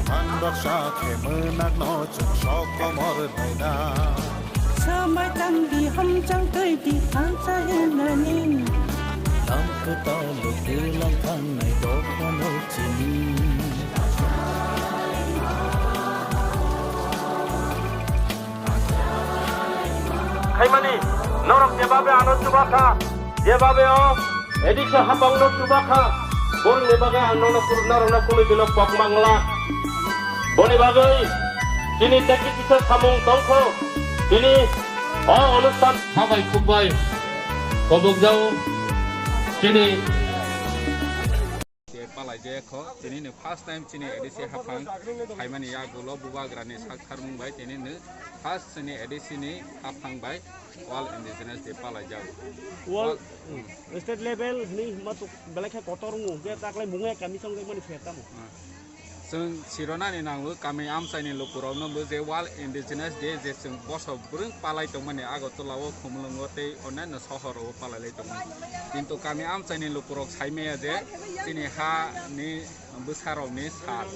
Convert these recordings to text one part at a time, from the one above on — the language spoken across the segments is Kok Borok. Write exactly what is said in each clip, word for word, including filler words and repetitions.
Manbaksa khe mwnakno chwng sok komor naina. Samai tang di hamchang twi di hamsa hinani. Tang kwtal twilang thangnai dophano chini. Khaimani, norok jebabe ano chubakha. Jebabe o ediksa hapangno chubakha, borokni bagwi ang nono kuru-, norokno kunui dino kok mangla. Boni bagwi chini tei kisa samung tongkho, chini o onusthan. Habai khumbai kobokjao chini. Palai je kho, tini ni first time chini A D C haphang phaimani yagulo bubagrani sak tharmung bai tini ni first chini A D C ni haphang bai World Indigenous Day palai jago. World, World, hmm, state level hwnwi hwnba tok belai khe kotor wngo, hwnkhe taklai mungya kami chongjak mani pher tamo? Hmm. Chwng sironani nango kami amchaini lukurokno bo je World Indigenous Day je chwng bosok bwrwng palai tongmani Agartala o, Khumulwngo tei onyaino sohoro palai lai tongmani. Kintu kami amchaini lukurok sai maya je chini ha ni bwsarokni sal,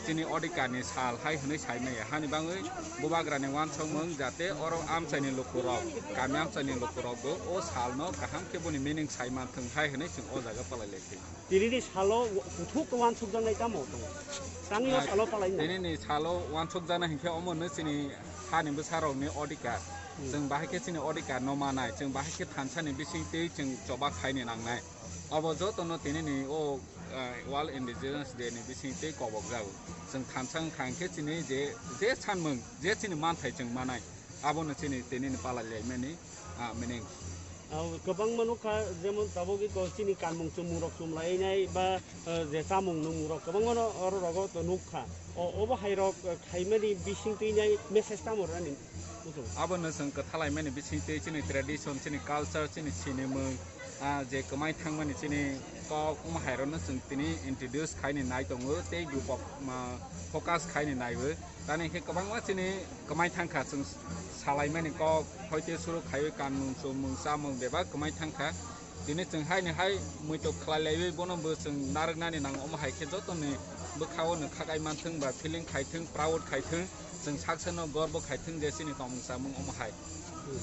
chini odhikarni sal hai hwnwi sai maya. Hani bangwi bubagrani uansukmung jate oro amchaini lukurok, kami amchaini lukurokbo o salno kaham khe boni meaning sai manthwng hai hwnwi chwng o jaga palai lai khe. Tinini salo kuthuk uansukjaknai tamo tongo? Tangwi o salo palai nai. Tinini salo uansukjaknai hinkhe omo hwnwi chini hani bwsarokni odhikar. Hmm. Chwng bahai khe chini odhikarno manai, chwng bahai khe thansani bising twi chwng choba khaini nangnai. Obo jotono tinini o, eh, World Indigenous Day ni bising tei kobok jago. Chwng thansa wngkha hwnkhe chini je, je sanmung, je chini manthai chwng manai, abono chini tinini palai laimani, ah, meaning. Ah, kwbangma nukha, jemon tabuk iko chini kanmung chumung rok chumlainai ba, eh, je chamung nwngmung rok kwbangma no oro rogo to nukha. O, obo hai rok, eh, khaimani bising twi nai message tamo rwnani? Abono chwng kwthalaimani bising twi chini tradition, chini culture, chini sinimung, ah, je kwmai thangmani chini kok, omo hai rokno chwng tini introduce khaini nai tongo tei group of, ah, focus khaini naiwi. Tani khe kwbangma chini kwmai thangkha, chwng salaimani kok, hoite suru khaiwi kanmung, chumung, chamung bebak kwmai thangkha. Tini chwng haini hai muitok khlai laiwi bono bo chwng narwknani nango, omo hai khe jotoni bwkhao no khakai manthwng ba feeling khaithwng, proud khaithwng. Chwng saksa no gorbo khaithwng je chini tongmung chamung omo hai.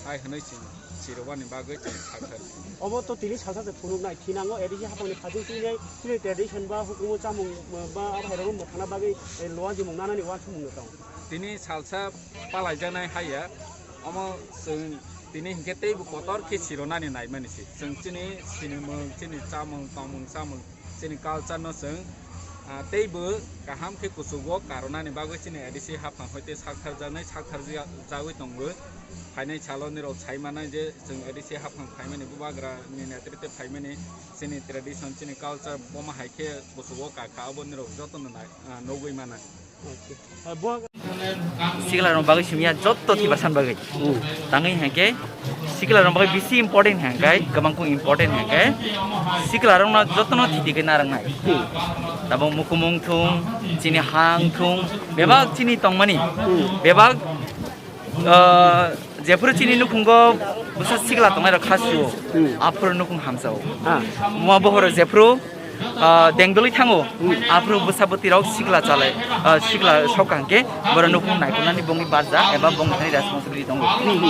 Hai hwnwi chwng sirwani bagwi chwng sakha. Obo to tini salsa se phunuknai, thinango A D C haphangni khajing twi nai, chini tradition ba hukumu chamung ba abo hai rokno mwthangna bagwi, eh, loa jimung nanani uansukmung no tong. Tini salsa palaijaknai haiya, omo chwng tini hinkhe teibo kotor khe sironani naimani se. Chwng chini sinimung, chini chamung, tongmung chamung, chini culture no chwng, ah, teibo kaham khe kuchugo karonani bagwi chini A D C haphang hoite saktharjaknai, saktharjagwi tongo. Phainai salo nirok sai manai je chwng A D C haphang phaimani bubagra ni netrite phaimani chini tradition, chini culture bomo hai khe kuchugo kakha, abo nirok jotono nai, ah, nugwi mana. Sikla rok bagwi simiya jotto tibasan bagwi. Tangwi hwnkhe sikla rok bagwi bisi important hwnkhe, kwbang kung important hwnkhe sikla rokno jottono thiti khe narwknai. Tabuk mukumung thung, chini hang thung, bebak chini tongmani, bebak, ah, jephuru chini nukhungo bwsa sikla tongnai rok kha suo, aphuru nukhung hamsao. Muma bohoro jephuru ah, dengdolwi thango. Aphuru bwsa bwtwi rok sikla chalai, ah, sikla sok hwnkhe borok nukhung naikolnani bongni barja eba bongni thani responsibility tongo.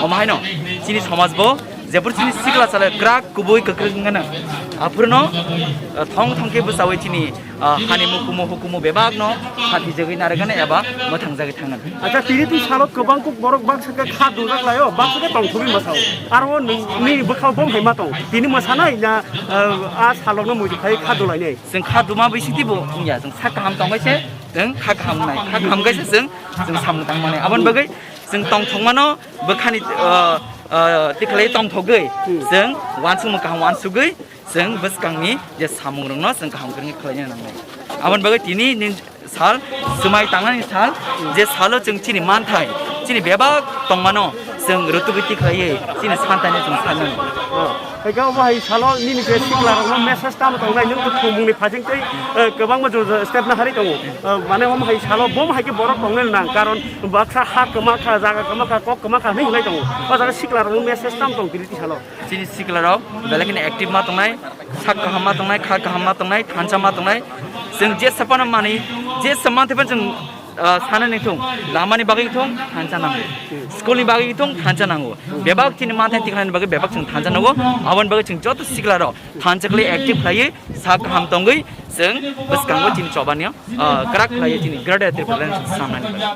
Omo haino chini somaj bo jephuru chini sikla chalai kwrak kubui kwkrwk wngmano, aphuru no, ah, thong thong khe bwchaui chini, ah, hani mukumu hukumu bebak no phatijagwi narwkgano eba mwthangjagwi thangna. Acha, tini twi salo kwbang kuk borok baksa khe kha dujak laio, baksa khe tongthogwi mwsao. Aro nwng, nini bwkhao bom hai ma tong. Tini mwsanai na, ah, a salokno muitu khai kha dulainai. Chwng kha duma bising twibo wngya, chwng sak kaham tongbai se, chwng kha kaham nai, kha kaham khe se chwng, chwng samung tangmani. Aboni bagwi chwng tongthokmano bwkhani, ah, ah, tikhlai tongthogwi, chwng uansukmung kaham uansugwi, chwng bwskangni je samungrokno chwng kaham kwrwngwi khlaina nangnai. Aboni bagwi tini ni sal, swmai tangnani sal, je salo chwng chini manthai, chini bebak tongmano chwng rwtugwi tikhlaiwi chini santaino chwng sanani. Hwnkhe omo hai salo nini je siklarokno message tamo tongnai, nwng to thumungni phajing tei, eh, kwbangma jora jora step naharwi tongo. Eh, mane omo hai salo bom hai khe borok tongnai nang, karon baksa ha kwma kha, jaga kwma kha, kok kwma kha hinwi hwnwi tongo. O jaga siklarokno message tamo tong tini twi salo. Chini siklarok belai kheno active ma tongnai, sak kaham ma tongnai, kha kaham ma tongnai, thansa ma tongnai. Chwng je sapano mani, je saman thepano chwng, ah, sana ni thung, lama ni bagwi thung, thansa nango. School ni bagwi thung, thansa nango. Bebak chini manthai tikna ni bagwi bebak chwng thansa nango. Aboni bagwi chwng joto sikla rok thansa khlai active khlai sak kaham tongwi chwng bwskango chini choba ni, ah, kwrak khlai chini Greater Tipraland samna ni bagwi.